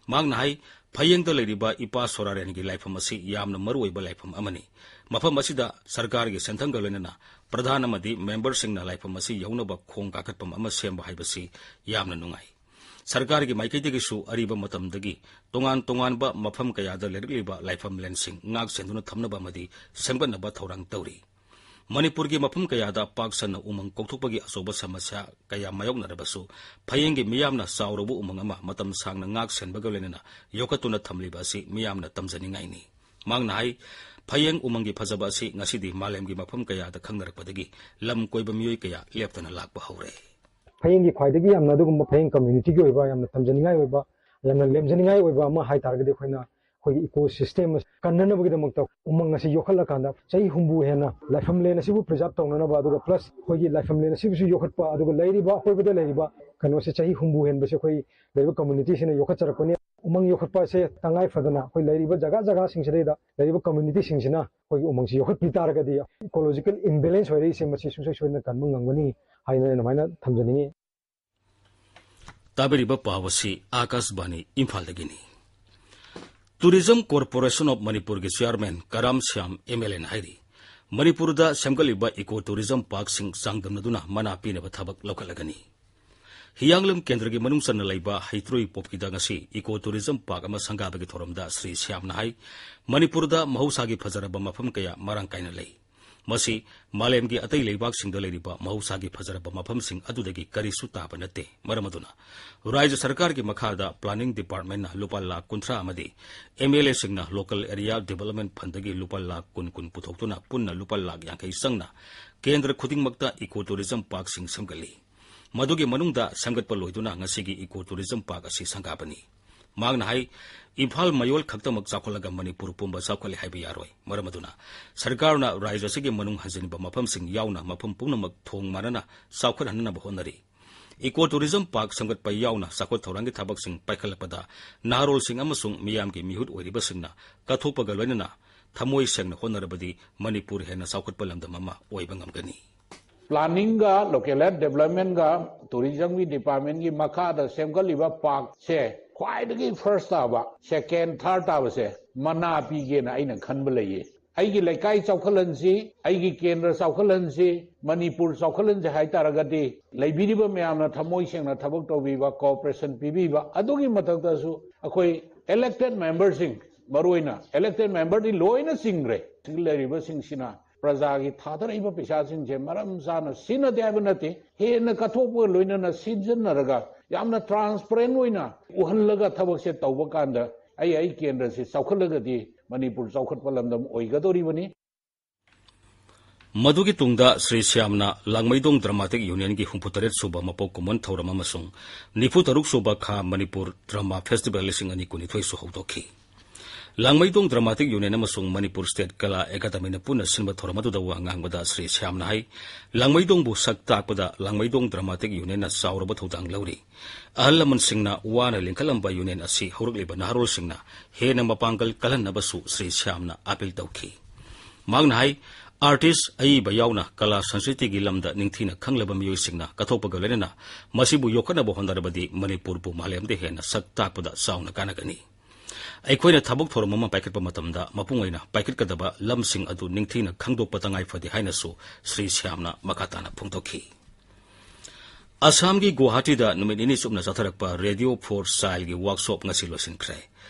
ꯃꯍꯥꯛꯅ ꯍꯥꯏ, ꯐꯌꯦꯡꯗ ꯂꯩꯔꯤꯕ ꯏꯄꯥ ꯁꯣꯔꯥꯔꯦꯟꯒꯤ ꯂꯥꯏꯐꯝ ꯑꯁꯤ ꯌꯥꯝꯅ ꯃꯔꯨꯑꯣꯏꯕ ꯂꯥꯏꯐꯝ ꯑꯃꯅꯤ꯫ ꯃꯐꯝ ꯑꯁꯤꯗ ꯁꯔꯀꯥꯔꯒꯤ ꯁꯦꯟꯊꯪꯒ ꯂꯣꯏꯅꯅ ꯄ꯭ꯔꯙꯥꯟ ꯑꯃꯗꯤ ꯃꯦꯝꯕꯔꯁꯤꯡꯅ ꯂꯥꯏꯐꯝ ꯑꯁꯤ ꯌꯧꯅꯕ ꯈꯣꯡ ꯀꯥꯈꯠꯐꯝ ꯑꯃ ꯁꯦꯝꯕ ꯍꯥꯏꯕꯁꯤ ꯌꯥꯝꯅ ꯅꯨꯡꯉꯥꯏ꯫ ꯁꯔꯀꯥꯔꯒꯤ ꯃꯥꯏꯀꯩꯗꯒꯤꯁꯨ ꯑꯔꯤꯕ ꯃꯇꯝꯗꯒꯤ ꯇꯣꯉꯥꯟ ꯇꯣꯉꯥꯟꯕ ꯃꯐꯝ ꯀꯌꯥꯗ ꯂꯩꯔꯛꯂꯤꯕ ꯂꯥꯏꯐꯝ ꯂꯦꯟꯁꯤꯡ ꯉꯥꯛ ꯁꯦꯟꯗꯨꯅ ꯊꯝꯅꯕ ꯑꯃꯗꯤ ꯁꯦꯝꯒꯠꯅꯕ ꯊꯧꯔꯥꯡ ꯇꯧꯔꯤ꯫ ꯃꯅꯤꯄꯨꯔꯒꯤ ꯃꯐꯝ ꯀꯌꯥꯗ ꯄꯥꯛ ꯁꯟꯅ ꯎꯃꯪ ꯀꯣꯛꯊꯣꯛꯄꯒꯤ ꯑꯆꯧꯕ ꯁꯃꯁ꯭ꯌꯥ ꯀꯌꯥ ꯃꯥꯌꯣꯛꯅꯔꯕꯁꯨ, ꯐꯌꯦꯡꯒꯤ ꯃꯤꯌꯥꯝꯅ ꯆꯥꯎꯔꯕ ꯎꯃꯪ ꯑꯃ ꯃꯇꯝ ꯁꯥꯡꯅ ꯉꯥꯛ ꯁꯦꯟꯕꯒ ꯂꯣꯏꯅꯅ ꯌꯣꯛꯈꯠꯇꯨꯅ ꯊꯝꯂꯤꯕ ꯑꯁꯤ ꯃꯤꯌꯥꯝꯅ ꯇꯝꯖꯅꯤꯡꯉꯥꯏꯅꯤ꯫ ꯃꯍꯥꯛꯅ ꯍꯥꯏ, ꯐꯌꯦꯡ ꯎꯃꯪꯒꯤ ꯐꯖꯕ ꯑꯁꯤ ꯉꯁꯤꯗꯤ ꯃꯥꯂꯦꯝꯒꯤ ꯃꯐꯝ ꯀꯌꯥꯗ ꯈꯪꯅꯔꯛꯄꯗꯒꯤ ꯂꯝ ꯀꯣꯏꯕ ꯃꯤꯑꯣꯏ ꯀꯌꯥ ꯂꯦꯞꯇꯅ ꯂꯥꯛꯄ ꯍꯧꯔꯦ꯫ ꯐꯌꯦꯡꯒꯤ ꯈ꯭ꯋꯥꯏꯗꯒꯤ ꯌꯥꯝꯅ ꯑꯗꯨꯒꯨꯝꯕ ꯐꯌꯦꯡ community ꯒꯤ ꯑꯣꯏꯕ ꯌꯥꯝꯅ ꯊꯝꯖꯅꯤꯡꯉꯥꯏ ꯑꯣꯏꯕ, ꯌꯥꯝꯅ ꯂꯦꯝꯖꯅꯤꯡꯉꯥꯏ ꯑꯣꯏꯕ ꯑꯃ ꯍꯥꯏ ꯇꯥꯔꯒꯗꯤ, ꯑꯩꯈꯣꯏꯅ ꯑꯩꯈꯣꯏꯒꯤ eco system ꯀꯟꯅꯅꯕꯒꯤꯗꯃꯛꯇ ꯎꯃꯪ ꯑꯁꯤ ꯌꯣꯛꯈꯠꯂꯀꯥꯟꯗ ꯆꯍꯤ ꯍꯨꯝꯐꯨ ꯍꯦꯟꯅ ꯂꯥꯏꯐꯝꯂꯦꯟ ꯑꯁꯤꯕꯨ preserve ꯇꯧꯅꯅꯕ, ꯑꯗꯨꯒ plus ꯑꯩꯈꯣꯏꯒꯤ ꯂꯥꯏꯐꯝꯂꯦꯟ ꯑꯁꯤꯕꯨꯁꯨ ꯌꯣꯛꯈꯠꯄ, ꯑꯗꯨꯒ ꯂꯩꯔꯤꯕ ꯑꯀꯣꯏꯕꯗ ꯂꯩꯔꯤꯕ ꯀꯩꯅꯣꯁꯦ ꯆꯍꯤ ꯍꯨꯝꯐꯨ ꯍꯦꯟꯕꯁꯦ ꯑꯩꯈꯣꯏ ꯂꯩꯔꯤꯕ community ꯁꯤꯅ ꯌꯣꯛꯈꯠꯆꯔꯛꯄꯅꯤ꯫ ꯎꯃꯪ ꯌꯣꯛꯈꯠꯄ ꯑꯁꯦ ꯇꯉꯥꯏ ꯐꯗꯅ ꯑꯩꯈꯣꯏ ꯂꯩꯔꯤꯕ ꯖꯒꯥ ꯖꯒꯥꯁꯤꯡꯁꯤꯗꯩꯗ ꯂꯩꯔꯤꯕ community ꯁꯤꯡꯁꯤꯅ ꯑꯩꯈꯣꯏꯒꯤ ꯎꯃꯪꯁꯤ ꯌꯣꯛꯈꯠꯄꯤ ꯇꯥꯔꯒꯗꯤ ecological imbalance ꯑꯣꯏꯔꯛꯏꯁꯦ ꯃꯁꯤ ꯁꯨꯡꯁꯣꯏ ꯁꯣꯏꯗꯅ ꯀꯟꯕ ꯉꯝꯒꯅꯤ ꯍꯥꯏꯅ ꯑꯩꯅ ꯑꯗꯨꯃꯥꯏꯅ ꯊꯝꯖꯅꯤꯡꯉꯤ꯫ ꯇꯥꯕꯤꯔꯤꯕ ꯄꯥꯎ ꯑꯁꯤ ꯑꯥꯀꯥꯁꯕꯥꯅꯤ ꯏꯝꯐꯥꯜꯗꯒꯤꯅꯤ꯫ Tourism Corporation of ꯃꯅꯤꯄꯨꯔꯒꯤ chairman ꯀꯔꯥꯝ ꯁ꯭ꯌꯥꯝ MLA ꯅ ꯍꯥꯏꯔꯤ, ꯃꯅꯤꯄꯨꯔꯗ ꯁꯦꯝꯒꯠꯂꯤꯕ eco tourism park ꯁꯤꯡ ꯆꯥꯡꯗꯝꯅꯗꯨꯅ ꯃꯅꯥ ꯄꯤꯅꯕ ꯊꯕꯛ ꯂꯧꯈꯠꯂꯒꯅꯤ꯫ ꯍꯤꯌꯥꯡꯂꯝ ꯀꯦꯟꯗ꯭ꯔꯒꯤ ꯃꯅꯨꯡ ꯆꯟꯅ ꯂꯩꯕ ꯍꯩꯇ꯭ꯔꯣꯏ ꯄꯣꯛꯀꯤꯗ ꯉꯁꯤ eco tourism park ꯑꯃ ꯁꯪꯒꯥꯕꯒꯤ ꯊꯧꯔꯝꯗ ꯁ꯭ꯔꯤ ꯁ꯭ꯌꯥꯝꯅ ꯍꯥꯏ, ꯃꯅꯤꯄꯨꯔꯗ ꯃꯍꯧꯁꯥꯒꯤ ꯐꯖꯔꯕ ꯃꯐꯝ ꯀꯌꯥ ꯃꯔꯥꯡ ꯀꯥꯏꯅ ꯂꯩ꯫ ꯃꯁꯤ ꯃꯥꯂꯦꯝꯒꯤ ꯑꯇꯩ ꯂꯩꯕꯥꯛꯁꯤꯡꯗ ꯂꯩꯔꯤꯕ ꯃꯍꯧꯁꯥꯒꯤ ꯐꯖꯔꯕ ꯃꯐꯝꯁꯤꯡ ꯑꯗꯨꯗꯒꯤ ꯀꯔꯤꯁꯨ ꯇꯥꯕ ꯅꯠꯇꯦ꯫ ꯃꯔꯝ ꯑꯗꯨꯅ ꯔꯥꯖ꯭ꯌ ꯁꯔꯀꯥꯔꯒꯤ ꯃꯈꯥꯗ planning department ꯅ ꯂꯨꯄꯥ ꯂꯥꯈ ꯀꯨꯟꯊ꯭ꯔꯥ ꯑꯃꯗꯤ MLA ꯁꯤꯡꯅ local area development fund ꯗꯒꯤ ꯂꯨꯄꯥ ꯂꯥꯈ ꯀꯨꯟ ꯀꯨꯟ ꯄꯨꯊꯣꯛꯇꯨꯅ ꯄꯨꯟꯅ ꯂꯨꯄꯥ ꯂꯥꯈ ꯌꯥꯡꯈꯩ ꯆꯪꯅ ꯀꯦꯟꯗ꯭ꯔ ꯈꯨꯗꯤꯡꯃꯛꯇ eco tourism park ꯁꯤꯡ ꯁꯦꯝꯒꯠꯂꯤ꯫ ꯃꯗꯨꯒꯤ ꯃꯅꯨꯡꯗ ꯁꯦꯝꯒꯠꯄ ꯂꯣꯏꯗꯨꯅ ꯉꯁꯤꯒꯤ eco tourism park ꯑꯁꯤ ꯁꯪꯒꯥꯕꯅꯤ꯫ ꯃꯍꯥꯛꯅ ꯍꯥꯏ, ꯏꯝꯐꯥꯜ ꯃꯌꯣꯜ ꯈꯛꯇꯃꯛ ꯆꯥꯎꯈꯠꯂꯒ ꯃꯅꯤꯄꯨꯔ ꯄꯨꯝꯕ ꯆꯥꯎꯈꯠꯂꯦ ꯍꯥꯏꯕ ꯌꯥꯔꯣꯏ꯫ ꯃꯔꯝ ꯑꯗꯨꯅ ꯁꯔꯀꯥꯔꯅ ꯔꯥꯖ꯭ꯌ ꯑꯁꯤꯒꯤ ꯃꯅꯨꯡ ꯍꯟꯖꯤꯟꯕ ꯃꯐꯝꯁꯤꯡ ꯌꯥꯎꯅ ꯃꯐꯝ ꯄꯨꯝꯅꯃꯛ ꯊꯣꯡ ꯃꯥꯟꯅꯅ ꯆꯥꯎꯈꯠꯍꯟꯅꯕ ꯍꯣꯠꯅꯔꯤ꯫ Eco tourism park ꯁꯦꯝꯒꯠꯄ ꯌꯥꯎꯅ ꯆꯥꯎꯈꯠ ꯊꯧꯔꯥꯡꯒꯤ ꯊꯕꯛꯁꯤꯡ ꯄꯥꯏꯈꯠꯂꯛꯄꯗ ꯅꯍꯥꯔꯣꯜꯁꯤꯡ ꯑꯃꯁꯨꯡ ꯃꯤꯌꯥꯝꯒꯤ ꯃꯤꯍꯨꯠ ꯑꯣꯏꯔꯤꯕꯁꯤꯡꯅ ꯀꯠꯊꯣꯛꯄꯒ ꯂꯣꯏꯅꯅ ꯊꯃꯣꯏ ꯁꯦꯡꯅ ꯍꯣꯠꯅꯔꯕꯗꯤ ꯃꯅꯤꯄꯨꯔ ꯍꯦꯟꯅ ꯆꯥꯎꯈꯠꯄ ꯂꯝꯗꯝ ꯑꯃ ꯑꯣꯏꯕ ꯉꯝꯒꯅꯤ꯫ Planning ꯒ local development ꯒ tourism ꯒꯤ department ꯀꯤ ꯃꯈꯥꯗ ꯁꯦꯝꯒꯠꯂꯤꯕ park ꯁꯦ ꯈ꯭ꯋꯥꯏꯗꯒꯤ first ꯇꯥꯕ, second, third ꯇꯥꯕꯁꯦ ꯃꯅꯥ ꯄꯤꯒꯦꯅ ꯑꯩꯅ ꯈꯟꯕ ꯂꯩꯌꯦ꯫ ꯑꯩꯒꯤ ꯂꯩꯀꯥꯏ ꯆꯥꯎꯈꯠꯍꯟꯁꯤ, ꯑꯩꯒꯤ ꯀꯦꯟꯗ꯭ꯔ ꯆꯥꯎꯈꯠꯍꯟꯁꯤ, ꯃꯅꯤꯄꯨꯔ ꯆꯥꯎꯈꯠꯍꯟꯁꯤ ꯍꯥꯏ ꯇꯥꯔꯒꯗꯤ ꯂꯩꯕꯤꯔꯤꯕ ꯃꯌꯥꯝꯅ ꯊꯃꯣꯏ ꯁꯦꯡꯅ ꯊꯕꯛ ꯇꯧꯕꯤꯕ, cooperation ꯄꯤꯕꯤꯕ, ꯑꯗꯨꯒꯤ ꯃꯊꯛꯇꯁꯨ ꯑꯩꯈꯣꯏ elected member ꯁꯤꯡ, ꯃꯔꯨꯑꯣꯏꯅ elected member ꯗꯤ ꯂꯣꯏꯅ ꯆꯤꯡꯈ꯭ꯔꯦ, ꯁꯤꯗ ꯂꯩꯔꯤꯕꯁꯤꯡꯁꯤꯅ ꯄ꯭ꯔꯖꯥꯒꯤ ꯊꯥꯗꯔꯛꯏꯕ ꯄꯩꯁꯥꯁꯤꯡꯁꯦ ꯃꯔꯝ ꯆꯥꯅ ꯁꯤꯖꯤꯟꯅꯗꯦ ꯍꯥꯏꯕ ꯅꯠꯇꯦ, ꯍꯦꯟꯅ ꯀꯠꯊꯣꯛꯄꯒ ꯂꯣꯏꯅꯅ ꯁꯤꯖꯤꯟꯅꯔꯒ ꯌꯥꯝꯅ transparent ꯑꯣꯏꯅ ꯎꯍꯜꯂꯒ ꯊꯕꯛꯁꯦ ꯇꯧꯕ ꯀꯥꯟꯗ ꯑꯩ ꯑꯩ ꯀꯦꯟꯗ꯭ꯔꯁꯤ ꯆꯥꯎꯈꯠꯂꯒꯗꯤ ꯃꯅꯤꯄꯨꯔ ꯆꯥꯎꯈꯠꯄ ꯂꯝꯗꯝ ꯑꯣꯏꯒꯗꯧꯔꯤꯕꯅꯤ꯫ ꯃꯗꯨꯒꯤ ꯇꯨꯡꯗ ꯁ꯭ꯔꯤ ꯁ꯭ꯌꯥꯝꯅ ꯂꯥꯡꯃꯩꯗꯣꯡ ꯗ꯭ꯔꯃꯥꯇꯤꯛ ꯌꯨꯅꯤꯌꯟꯒꯤ ꯍꯨꯝꯐꯨꯇꯔꯦꯠ ꯁꯨꯕ ꯃꯄꯣꯛ ꯀꯨꯝꯑꯣꯟ ꯊꯧꯔꯝ ꯑꯃꯁꯨꯡ ꯅꯤꯐꯨꯇꯔꯨꯛ ꯁꯨꯕ ꯈꯥ ꯃꯅꯤꯄꯨꯔ ꯗ꯭ꯔꯃꯥ ꯐꯦꯁꯇꯤꯚꯦꯜ ꯂꯤꯁꯤꯡ ꯑꯅꯤ ꯀꯨꯟꯅꯤꯊꯣꯏꯁꯨ ꯍꯧꯗꯣꯛꯈꯤ꯫ ꯂꯥꯡꯃꯩꯗꯣꯡ ꯗ꯭ꯔꯃꯥꯇꯤꯛ ꯌꯨꯅꯤꯌꯟ ꯑꯃꯁꯨꯡ ꯃꯅꯤꯄꯨꯔ ꯁ꯭ꯇꯦꯠ ꯀꯂꯥ ꯑꯦꯀꯥꯗꯃꯤꯅ ꯄꯨꯟꯅ ꯁꯤꯟꯕ ꯊꯧꯔꯝ ꯑꯗꯨꯗ ꯋꯥ ꯉꯥꯡꯕꯗ ꯁ꯭ꯔꯤ ꯁ꯭ꯌꯥꯝꯅ ꯍꯥꯏ, ꯂꯥꯡꯃꯩꯗꯣꯡꯕꯨ ꯁꯛ ꯇꯥꯛꯄꯗ ꯂꯥꯡꯃꯩꯗꯣꯡ ꯗ꯭ꯔꯃꯥꯇꯤꯛ ꯌꯨꯅꯤꯌꯟꯅ ꯆꯥꯎꯔꯕ ꯊꯧꯗꯥꯡ ꯂꯧꯔꯤ꯫ ꯑꯍꯜ ꯂꯃꯟꯁꯤꯡꯅ ꯋꯥꯅ ꯂꯤꯡꯈꯠꯂꯝꯕ ꯌꯨꯅꯤꯌꯟ ꯑꯁꯤ ꯍꯧꯔꯛꯂꯤꯕ ꯅꯍꯥꯔꯣꯜꯁꯤꯡꯅ ꯍꯦꯟꯅ ꯃꯄꯥꯡꯒꯜ ꯀꯜꯍꯟꯅꯕꯁꯨ ꯁ꯭ꯔꯤ ꯁ꯭ꯌꯥꯝꯅ ꯑꯥꯄꯤꯜ ꯇꯧꯈꯤ꯫ ꯃꯍꯥꯛꯅ ꯍꯥꯏ, ꯑꯥꯔꯇꯤꯁ, ꯑꯏꯕ ꯌꯥꯎꯅ ꯀꯂꯥ ꯁꯪꯁꯀ꯭ꯔꯤꯇꯤꯒꯤ ꯂꯝꯗ ꯅꯤꯡꯊꯤꯅ ꯈꯪꯂꯕ ꯃꯤꯑꯣꯏꯁꯤꯡꯅ ꯀꯠꯊꯣꯛꯄꯒ ꯂꯣꯏꯅꯅ ꯃꯁꯤꯕꯨ ꯌꯣꯛꯈꯠꯅꯕ ꯍꯣꯠꯅꯔꯕꯗꯤ ꯃꯅꯤꯄꯨꯔꯕꯨ ꯃꯥꯂꯦꯝꯗ ꯍꯦꯟꯅ ꯁꯛ ꯇꯥꯛꯄꯗ ꯆꯥꯎꯅ ꯀꯥꯟꯅꯒꯅꯤ꯫ ꯑꯩꯈꯣꯏꯅ ꯊꯕꯛ ꯊꯧꯔꯝ ꯑꯃ ꯄꯥꯏꯈꯠꯄ ꯃꯇꯝꯗ ꯃꯄꯨꯡ ꯑꯣꯏꯅ ꯄꯥꯏꯈꯠꯀꯗꯕ ꯂꯝꯁꯤꯡ ꯑꯗꯨ ꯅꯤꯡꯊꯤꯅ ꯈꯪꯗꯣꯛꯄ ꯇꯉꯥꯏ ꯐꯗꯦ ꯍꯥꯏꯅꯁꯨ ꯁ꯭ꯔꯤ ꯁ꯭ꯌꯥꯝꯅ ꯃꯈꯥ ꯇꯥꯅ ꯐꯣꯡꯗꯣꯛꯈꯤ꯫ ꯑꯁꯥꯝꯒꯤ ꯒꯨꯋꯥꯍꯥꯇꯤꯗ ꯅꯨꯃꯤꯠ ꯅꯤꯅꯤ ꯆꯨꯞꯅ ꯆꯠꯊꯔꯛꯄ ꯔꯦꯗꯤꯑꯣ ꯐꯣꯔ ꯆꯥꯏꯜꯒꯤ ꯋꯥꯔꯛꯁꯣꯞ ꯉꯁꯤ ꯂꯣꯏꯁꯤꯟꯈ꯭ꯔꯦ꯫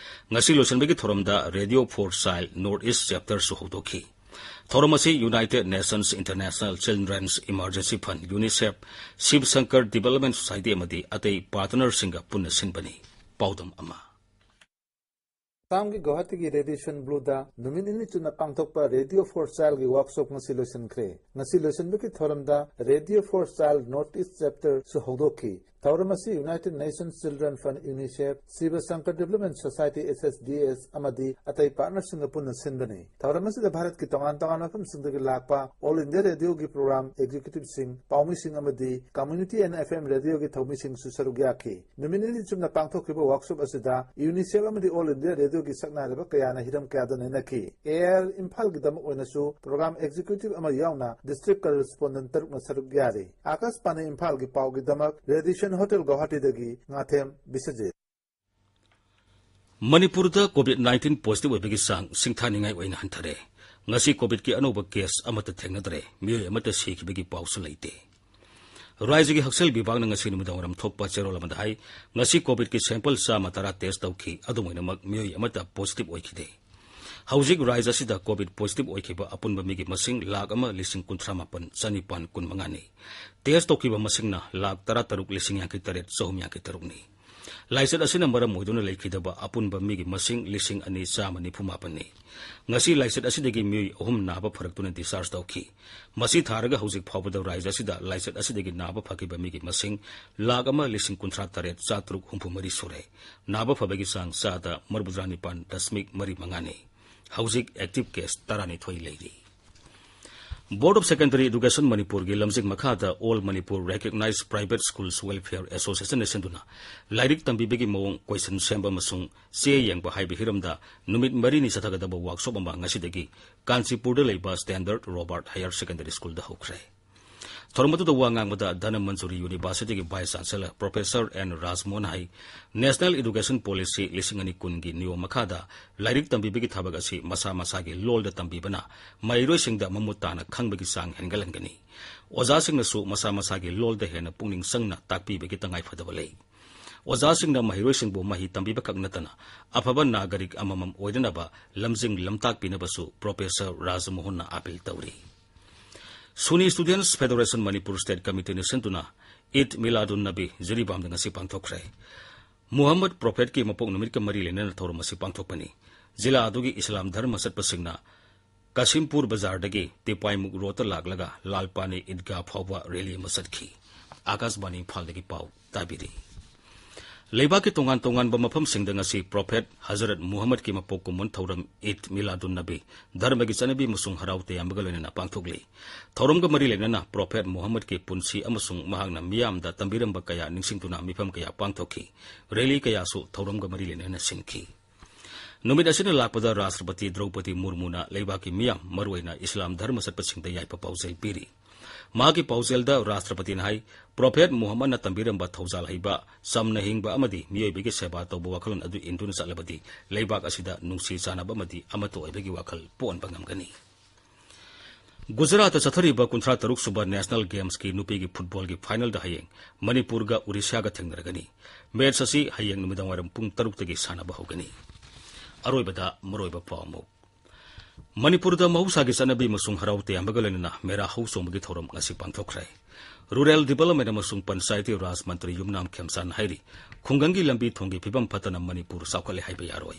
ꯉꯁꯤ ꯂꯣꯏꯁꯤꯟꯕꯒꯤ ꯊꯧꯔꯝꯗ radio for child North East ꯆꯦꯞꯇꯔꯁꯨ ꯍꯧꯗꯣꯛꯈꯤ꯫ ꯊꯧꯔꯝ ꯑꯁꯤ United Nations International Children's Emergency Fund, UNICEF, Shib Shankar development society ꯑꯃꯗꯤ ꯑꯇꯩ ꯄꯥꯔꯇꯅꯔꯁꯤꯡꯒ ꯄꯨꯟꯅ ꯁꯤꯟꯕꯅꯤ꯫ ꯄꯥꯎꯗꯝ ꯑꯃ꯫ ꯑꯁꯥꯝꯒꯤ ꯒꯨꯋꯥꯍꯥꯇꯤꯒꯤ ꯔꯦꯗꯤꯑꯦꯁꯟ ꯕ꯭ꯂꯨꯗ ꯅꯨꯃꯤꯠ ꯅꯤꯅꯤ ꯆꯨꯞꯅ ꯄꯥꯡꯊꯣꯛꯄ ꯔꯦꯗꯤꯑꯣ ꯐꯣꯔ ꯆꯥꯏꯜꯒꯤ ꯋꯥꯔꯛꯁꯣꯞ ꯉꯁꯤ ꯂꯣꯏꯁꯤꯟꯈ꯭ꯔꯦ꯫ ꯉꯁꯤ ꯂꯣꯏꯁꯤꯟꯕꯒꯤ ꯊꯧꯔꯝꯗ radio for child North East ꯆꯦꯞꯇꯔꯁꯨ ꯍꯧꯗꯣꯛꯈꯤ꯫ ꯊꯧꯔꯝ ꯑꯁꯤ United Nations Children Fund, UNICEF, Shib Shankar development society, S S D S, ꯑꯃꯗꯤ ꯑꯇꯩ ꯄꯥꯔꯇꯅꯔꯁꯤꯡꯒ ꯄꯨꯟꯅ ꯁꯤꯟꯕꯅꯤ꯫ ꯊꯧꯔꯝ ꯑꯁꯤꯗ ꯚꯥꯔꯠꯀꯤ ꯇꯣꯉꯥꯟ ꯇꯣꯉꯥꯟꯕ ꯃꯐꯝꯁꯤꯡꯗꯒꯤ ꯂꯥꯛꯄ ꯑꯣꯜ ꯏꯟꯗꯤꯌꯥ ꯔꯦꯗꯤꯑꯣꯒꯤ ꯄ꯭ꯔꯣꯒ꯭ꯔꯥꯝ ꯑꯦꯛꯖꯤꯀ꯭ꯌꯨꯇꯤꯕꯁꯤꯡ, ꯄꯥꯎꯃꯤꯁꯤꯡ ꯑꯃꯗꯤ ꯀꯝꯃ꯭ꯌꯨꯅꯤꯇꯤ ꯑꯦꯟ ꯑꯦꯐ ꯑꯦꯝ ꯔꯦꯗꯤꯑꯣꯒꯤ ꯊꯧꯃꯤꯁꯤꯡꯁꯨ ꯁꯔꯨꯛ ꯌꯥꯈꯤ꯫ ꯅꯨꯃꯤꯠ ꯅꯤꯅꯤ ꯆꯨꯞꯅ ꯄꯥꯡꯊꯣꯛꯈꯤꯕ ꯋꯥꯔꯛꯁꯣꯞ ꯑꯁꯤꯗ ꯌꯨꯅꯤꯁꯦꯐ ꯑꯃꯗꯤ ꯑꯣꯜ ꯏꯟꯗꯤꯌꯥ ꯔꯦꯗꯤꯑꯣꯒꯤ ꯁꯛꯅꯥꯏꯔꯕ ꯀꯌꯥꯅ ꯍꯤꯔꯝ ꯀꯌꯥꯗ ꯅꯩꯅꯈꯤ꯫ ꯑꯦ ꯑꯥꯏ ꯑꯥꯔ ꯏꯝꯐꯥꯜꯒꯤꯗꯃꯛ ꯑꯣꯏꯅꯁꯨ ꯄ꯭ꯔꯣꯒ꯭ꯔꯥꯝ ꯑꯦꯛꯖꯤꯀ꯭ꯌꯨꯇꯤꯕ ꯑꯃ ꯌꯥꯎꯅ ꯗꯤꯁꯇ꯭ꯔꯤꯛ ꯀꯔꯦꯁꯄꯣꯟꯗꯦꯟꯠ ꯇꯔꯨꯛꯅ ꯁꯔꯨꯛ ꯌꯥꯔꯤ꯫ ꯑꯥꯀꯥꯁꯕꯥꯅꯤ ꯏꯝꯐꯥꯜꯒꯤ ꯄꯥꯎꯒꯤꯗꯃꯛ ꯔꯦꯗꯤꯑꯦꯁꯟ ꯍꯣꯇꯦꯜ ꯒꯧꯍꯥꯇꯤꯗꯒꯤ ꯉꯥꯊꯦꯝ ꯕꯤꯁ꯭ꯋꯖꯤꯠ꯫ ꯃꯅꯤꯄꯨꯔꯗ ꯀꯣꯚꯤꯗ ꯅꯥꯏꯟꯇꯤꯟ ꯄꯣꯖꯤꯇꯤꯚ ꯑꯣꯏꯕꯒꯤ ꯆꯥꯡ ꯁꯤꯡꯊꯥꯅꯤꯡꯉꯥꯏ ꯑꯣꯏꯅ ꯍꯟꯊꯔꯦ꯫ ꯉꯁꯤ ꯀꯣꯚꯤꯗꯀꯤ ꯑꯅꯧꯕ ꯀꯦꯁ ꯑꯃꯠꯇ ꯊꯦꯡꯅꯗ꯭ꯔꯦ꯫ ꯃꯤꯑꯣꯏ ꯑꯃꯠꯇ ꯁꯤꯈꯤꯕꯒꯤ ꯄꯥꯎꯁꯨ ꯂꯩꯇꯦ꯫ ꯔꯥꯖ꯭ꯌꯒꯤ ꯍꯛꯁꯦꯜ ꯕꯤꯚꯥꯒꯅ ꯉꯁꯤ ꯅꯨꯃꯤꯗꯥꯡꯋꯥꯏꯔꯝ ꯊꯣꯛꯄ ꯆꯦꯔꯣꯜ ꯑꯃꯗ ꯍꯥꯏ, ꯉꯁꯤ ꯀꯣꯚꯤꯗꯀꯤ ꯁꯦꯝꯄꯜ ꯆꯥꯝꯃ ꯇꯔꯥ ꯇꯦꯁ ꯇꯧꯈꯤ꯫ ꯑꯗꯨꯝ ꯑꯣꯏꯅꯃꯛ, ꯃꯤꯑꯣꯏ ꯑꯃꯠꯇ ꯄꯣꯖꯤꯇꯤꯚ ꯑꯣꯏꯈꯤꯗꯦ꯫ ꯍꯧꯖꯤꯛ ꯔꯥꯖ꯭ꯌ ꯑꯁꯤꯗ ꯀꯣꯚꯤꯗ ꯄꯣꯖꯤꯇꯤꯚ ꯑꯣꯏꯈꯤꯕ ꯑꯄꯨꯟꯕ ꯃꯤꯒꯤ ꯃꯁꯤꯡ ꯂꯥꯈ ꯑꯃ ꯂꯤꯁꯤꯡ ꯀꯨꯟꯊ꯭ꯔꯥ ꯃꯥꯄꯟ ꯆꯅꯤꯄꯥꯟ ꯀꯨꯟꯃꯉꯥꯅꯤ꯫ ꯇꯦꯁ ꯇꯧꯈꯤꯕ ꯃꯁꯤꯡꯅ ꯂꯥꯈ ꯇꯔꯥꯇꯔꯨꯛ ꯂꯤꯁꯤꯡ ꯌꯥꯡꯈꯩ ꯇꯔꯦꯠ ꯆꯍꯨꯝ ꯌꯥꯡꯈꯩ ꯇꯔꯨꯛꯅꯤ꯫ ꯂꯥꯏꯆꯠ ꯑꯁꯤꯅ ꯃꯔꯝ ꯑꯣꯏꯗꯨꯅ ꯂꯩꯈꯤꯗꯕ ꯑꯄꯨꯟꯕ ꯃꯤꯒꯤ ꯃꯁꯤꯡ ꯂꯤꯁꯤꯡ ꯑꯅꯤ ꯆꯥꯝꯃ ꯅꯤꯐꯨ ꯃꯥꯄꯟꯅꯤ꯫ ꯉꯁꯤ ꯂꯥꯏꯆꯠ ꯑꯁꯤꯗꯒꯤ ꯃꯤꯑꯣꯏ ꯑꯍꯨꯝ ꯅꯥꯕ ꯐꯔꯛꯇꯨꯅ discharge ꯇꯧꯈꯤ꯫ ꯃꯁꯤ ꯊꯥꯔꯒ ꯍꯧꯖꯤꯛ ꯐꯥꯎꯕꯗ ꯔꯥꯖ꯭ꯌ ꯑꯁꯤꯗ ꯂꯥꯏꯆꯠ ꯑꯁꯤꯗꯒꯤ ꯅꯥꯕ ꯐꯈꯤꯕ ꯃꯤꯒꯤ ꯃꯁꯤꯡ ꯂꯥꯈ ꯑꯃ ꯂꯤꯁꯤꯡ ꯀꯨꯟꯊ꯭ꯔꯥ ꯇꯔꯦꯠ ꯆꯥꯇ꯭ꯔꯨꯛ ꯍꯨꯝꯐꯨ ꯃꯔꯤ ꯁꯨꯔꯦ꯫ ꯅꯥꯕ ꯐꯕꯒꯤ ꯆꯥꯡ ꯆꯥꯗ ꯃꯔꯤꯐꯨꯇꯔꯥ ꯅꯤꯄꯥꯟ ꯗꯁꯃꯤꯛ ꯃꯔꯤ ꯃꯉꯥꯅꯤ꯫ ꯍꯧꯖꯤꯛ active case ꯇꯔꯥꯅꯤꯊꯣꯏ ꯂꯩꯔꯤ꯫ Board of Secondary Education ꯃꯅꯤꯄꯨꯔꯒꯤ ꯂꯝꯖꯤꯡ ꯃꯈꯥꯗ All Manipur Recognized Private Schools Welfare Associationꯅ ꯁꯤꯟꯗꯨꯅ ꯂꯥꯏꯔꯤꯛ ꯇꯝꯕꯤꯕꯒꯤ ꯃꯑꯣꯡ ꯀꯣꯏꯁꯟ ꯁꯦꯝꯕ ꯑꯃꯁꯨꯡ ꯆꯦ ꯌꯦꯡꯕ ꯍꯥꯏꯕ ꯍꯤꯔꯝꯗ ꯅꯨꯃꯤꯠ ꯃꯔꯤꯅꯤ ꯆꯠꯊꯒꯗꯕ workshop ꯑꯃ ꯉꯁꯤꯗꯒꯤ ꯀꯥꯟꯆꯤꯄꯨꯔꯗ ꯂꯩꯕ Standard Robert Higher Secondary Schoolꯗ ꯍꯧꯈ꯭ꯔꯦ꯫ ꯊꯧꯔꯝ ꯑꯗꯨꯗ ꯋꯥ ꯉꯥꯡꯕꯗ Dhanamanjuri Universityꯒꯤ Vice Chancellor Professor N ꯔꯥꯖꯃꯣꯍꯟ ꯍꯥꯏ, National Education Policy ꯂꯤꯁꯤꯡ ꯑꯅꯤ ꯀꯨꯟꯒꯤ ꯅꯤꯌꯣꯝ ꯃꯈꯥꯗ ꯂꯥꯏꯔꯤꯛ ꯇꯝꯕꯤꯕꯒꯤ ꯊꯕꯛ ꯑꯁꯤ ꯃꯁꯥ ꯃꯁꯥꯒꯤ ꯂꯣꯜꯗ ꯇꯝꯕꯤꯕꯅ ꯃꯍꯩꯔꯣꯏꯁꯤꯡꯗ ꯃꯃꯨꯠ ꯇꯥꯅ ꯈꯪꯕꯒꯤ ꯆꯥꯡ ꯍꯦꯟꯒꯠꯍꯟꯒꯅꯤ꯫ ꯑꯣꯖꯥꯁꯤꯡꯅꯁꯨ ꯃꯁꯥ ꯃꯁꯥꯒꯤ ꯂꯣꯜꯗ ꯍꯦꯟꯅ ꯄꯨꯛꯅꯤꯡ ꯆꯪꯅ ꯇꯥꯛꯄꯤꯕꯒꯤ ꯇꯉꯥꯏꯐꯗꯕ ꯂꯩ꯫ ꯑꯣꯖꯥꯁꯤꯡꯅ ꯃꯍꯩꯔꯣꯏꯁꯤꯡꯕꯨ ꯃꯍꯩ ꯇꯝꯕꯤꯕꯈꯛ ꯅꯠꯇꯅ ꯑꯐꯕ ꯅꯥꯒꯔꯤꯛ ꯑꯃꯃꯝ ꯑꯣꯏꯅꯅꯕ ꯂꯝꯖꯤꯡ ꯂꯝꯇꯥꯛꯄꯤꯅꯕꯁꯨ Professor ꯔꯥꯖꯃꯣꯍꯟꯅ appeal ꯇꯧꯔꯤ꯫ Sunni Students Federation Manipur State Committeeꯅ ꯁꯤꯟꯗꯨꯅ ꯏꯗ ꯃꯤꯂꯥꯗꯨꯟ ꯅꯕꯤ ꯖꯤꯔꯤꯕꯥꯝꯗ ꯉꯁꯤ ꯄꯥꯡꯊꯣꯛꯈ꯭ꯔꯦ꯫ ꯃꯨꯍꯝꯃꯗ ꯄ꯭ꯔꯣꯐꯦꯠꯀꯤ ꯃꯄꯣꯛ ꯅꯨꯃꯤꯠꯀ ꯃꯔꯤ ꯂꯩꯅꯅ ꯊꯧꯔꯝ ꯑꯁꯤ ꯄꯥꯡꯊꯣꯛꯄꯅꯤ꯫ ꯖꯤꯂꯥ ꯑꯗꯨꯒꯤ ꯏꯁꯂꯥꯝ ꯙꯔꯃ ꯆꯠꯄꯁꯤꯡꯅ ꯀꯥꯁꯤꯝꯄꯨꯔ ꯕꯖꯥꯔꯗꯒꯤ ꯇꯤꯄꯥꯏꯃꯨꯛ ꯔꯣꯗꯇ ꯂꯥꯛꯂꯒ ꯂꯥꯜꯄꯥꯅꯤ ꯏꯗꯒꯥ ꯐꯥꯎꯕ rally ꯑꯃ ꯆꯠꯈꯤ꯫ ꯑꯥꯀꯥꯁꯕꯥꯅꯤ ꯏꯝꯐꯥꯜꯗꯒꯤ ꯄꯥꯎ ꯇꯥꯕꯤꯔꯤ꯫ ꯂꯩꯕꯥꯛꯀꯤ ꯇꯣꯉꯥꯟ ꯇꯣꯉꯥꯟꯕ ꯃꯐꯝꯁꯤꯡꯗ ꯉꯁꯤ ꯄ꯭ꯔꯣꯐꯦꯠ ꯍꯖꯔꯠ ꯃꯨꯍꯝꯃꯗꯀꯤ ꯃꯄꯣꯛ ꯀꯨꯝꯑꯣꯟ ꯊꯧꯔꯝ ꯏꯗ ꯃꯤꯂꯥꯗꯨꯟ ꯅꯕꯤ ꯙꯔꯃꯒꯤ ꯆꯠꯅꯕꯤ ꯑꯃꯁꯨꯡ ꯍꯔꯥꯎ ꯇꯌꯥꯝꯕꯒ ꯂꯣꯏꯅꯅ ꯄꯥꯡꯊꯣꯛꯂꯤ꯫ ꯊꯧꯔꯝꯒ ꯃꯔꯤ ꯂꯩꯅꯅ ꯄ꯭ꯔꯣꯐꯦꯠ ꯃꯨꯍꯝꯃꯗꯀꯤ ꯄꯨꯟꯁꯤ ꯑꯃꯁꯨꯡ ꯃꯍꯥꯛꯅ ꯃꯤꯌꯥꯝꯗ ꯇꯝꯕꯤꯔꯝꯕ ꯀꯌꯥ ꯅꯤꯡꯁꯤꯡꯗꯨꯅ ꯃꯤꯐꯝ ꯀꯌꯥ ꯄꯥꯡꯊꯣꯛꯈꯤ꯫ rally ꯀꯌꯥꯁꯨ ꯊꯧꯔꯝꯒ ꯃꯔꯤ ꯂꯩꯅꯅ ꯁꯤꯟꯈꯤ꯫ ꯅꯨꯃꯤꯠ ꯑꯁꯤꯅ ꯂꯥꯛꯄꯗ ꯔꯥꯁꯇ꯭ꯔꯄꯇꯤ ꯗ꯭ꯔꯧꯄꯗꯤ ꯃꯨꯔꯃꯨꯅ ꯂꯩꯕꯥꯛꯀꯤ ꯃꯤꯌꯥꯝ, ꯃꯔꯨꯑꯣꯏꯅ ꯏꯁꯂꯥꯝ ꯙꯔꯃ ꯆꯠꯄꯁꯤꯡꯗ ꯌꯥꯏꯐ ꯄꯥꯎꯖꯦꯜ ꯄꯤꯔꯤ꯫ ꯃꯍꯥꯛꯀꯤ ꯄꯥꯎꯖꯦꯜꯗ ꯔꯥꯁꯇ꯭ꯔꯄꯇꯤꯅ ꯍꯥꯏ, ꯄ꯭ꯔꯣꯐꯦꯠ ꯃꯨꯍꯝꯃꯗꯅ ꯇꯝꯕꯤꯔꯝꯕ ꯊꯧꯖꯥꯜ ꯍꯩꯕ, ꯆꯝꯅ ꯍꯤꯡꯕ ꯑꯃꯗꯤ ꯃꯤꯑꯣꯏꯕꯒꯤ ꯁꯦꯕꯥ ꯇꯧꯕ ꯋꯥꯈꯜꯂꯣꯟ ꯑꯗꯨ ꯏꯟꯗꯨꯅ ꯆꯠꯂꯕꯗꯤ ꯂꯩꯕꯥꯛ ꯑꯁꯤꯗ ꯅꯨꯡꯁꯤ ꯆꯥꯟꯅꯕ ꯑꯃꯗꯤ ꯑꯃꯠꯇ ꯑꯣꯏꯕꯒꯤ ꯋꯥꯈꯜ ꯄꯣꯛꯍꯟꯕ ꯉꯝꯒꯅꯤ꯫ ꯒꯨꯖꯔꯥꯠꯇ ꯆꯠꯊꯔꯤꯕ ꯀꯨꯟꯊ꯭ꯔꯥ ꯇꯔꯨꯛ ꯁꯨꯕ National Gamesꯀꯤ ꯅꯨꯄꯤꯒꯤ ꯐꯨꯠꯕꯣꯜꯒꯤ finalꯗ ꯍꯌꯦꯡ ꯃꯅꯤꯄꯨꯔꯒ ꯎꯔꯤꯁ꯭ꯌꯥꯒ ꯊꯦꯡꯅꯔꯒꯅꯤ꯫ Match ꯑꯁꯤ ꯍꯌꯦꯡ ꯅꯨꯃꯤꯗꯥꯡꯋꯥꯏꯔꯝ ꯄꯨꯡ ꯇꯔꯨꯛꯇꯒꯤ ꯁꯥꯟꯅꯕ ꯍꯧꯒꯅꯤ꯫ ꯑꯔꯣꯏꯕꯗ ꯃꯔꯨꯑꯣꯏꯕ ꯄꯥꯎ ꯑꯃꯨꯛ꯫ ꯃꯅꯤꯄꯨꯔꯗ ꯃꯍꯧꯁꯥꯒꯤ ꯆꯠꯅꯕꯤ ꯑꯃꯁꯨꯡ ꯍꯔꯥꯎ ꯇꯌꯥꯝꯕꯒ ꯂꯣꯏꯅꯅ ꯃꯦꯔꯥ ꯍꯧ ꯆꯣꯡꯕꯒꯤ ꯊꯧꯔꯝ ꯉꯁꯤ ꯄꯥꯡꯊꯣꯛꯈ꯭ꯔꯦ꯫ ꯔꯨꯔꯦꯜ ꯗꯤꯕꯦꯂꯞꯃꯦꯟ ꯑꯃꯁꯨꯡ ꯄꯟꯆꯥꯌꯇꯤ ꯔꯥꯖ ꯃꯟꯇ꯭ꯔꯤ ꯌꯨꯝꯅꯥꯝ ꯈꯦꯝꯆꯥꯟ ꯍꯥꯏꯔꯤ, ꯈꯨꯡꯒꯪꯒꯤ ꯂꯝꯕꯤ ꯊꯣꯡꯒꯤ ꯐꯤꯕꯝ ꯐꯠꯇꯅ ꯃꯅꯤꯄꯨꯔ ꯆꯥꯎꯈꯠꯂꯦ ꯍꯥꯏꯕ ꯌꯥꯔꯣꯏ꯫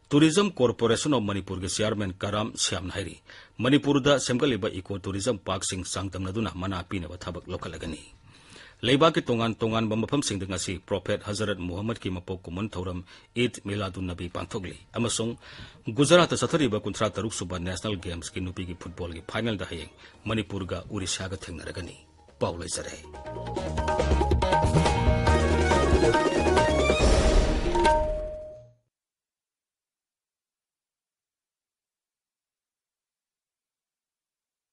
ꯇꯨꯔꯤꯖꯝ ꯀꯣꯔꯄꯣꯔꯦꯁꯟ ꯑꯣꯐ ꯃꯅꯤꯄꯨꯔꯒꯤ ꯆꯤꯌꯥꯔꯃꯦꯟ ꯀꯔꯥꯝ ꯁ꯭ꯌꯥꯝꯅ ꯍꯥꯏꯔꯤ, ꯃꯅꯤꯄꯨꯔꯗ ꯁꯦꯝꯒꯠꯂꯤꯕ ꯏꯀꯣ ꯇꯨꯔꯤꯖꯝ ꯄꯥꯔꯛꯁꯤꯡ ꯆꯥꯡꯗꯝꯅꯗꯨꯅ ꯃꯅꯥ ꯄꯤꯅꯕ ꯊꯕꯛ ꯂꯧꯈꯠꯂꯒꯅꯤ꯫ ꯂꯩꯕꯥꯛꯀꯤ ꯇꯣꯉꯥꯟ ꯇꯣꯉꯥꯟꯕ ꯃꯐꯝꯁꯤꯡꯗ ꯉꯁꯤ ꯄ꯭ꯔꯣꯐꯦꯠ ꯍꯖꯔꯠ ꯃꯨꯍꯝꯃꯗꯀꯤ ꯃꯄꯣꯛ ꯀꯨꯝꯑꯣꯟ ꯊꯧꯔꯝ ꯏꯗ ꯃꯤꯂꯥꯗꯨꯟ ꯅꯕꯤ ꯄꯥꯡꯊꯣꯛꯂꯤ ꯑꯃꯁꯨꯡ ꯒꯨꯖꯔꯥꯠꯇ ꯆꯠꯊꯔꯤꯕ ꯀꯨꯟꯊ꯭ꯔꯥ ꯇꯔꯨꯛ ꯁꯨꯕ ꯅꯦꯁꯅꯦꯜ ꯒꯦꯝꯁꯀꯤ ꯅꯨꯄꯤꯒꯤ ꯐꯨꯠꯕꯣꯜꯒꯤ ꯐꯥꯏꯅꯦꯜꯗ ꯍꯌꯦꯡ ꯃꯅꯤꯄꯨꯔꯒ ꯎꯔꯤꯁ꯭ꯌꯥꯒ ꯊꯦꯡꯅꯔꯒꯅꯤ꯫ ꯄꯥꯎ ꯂꯣꯏꯖꯔꯦ꯫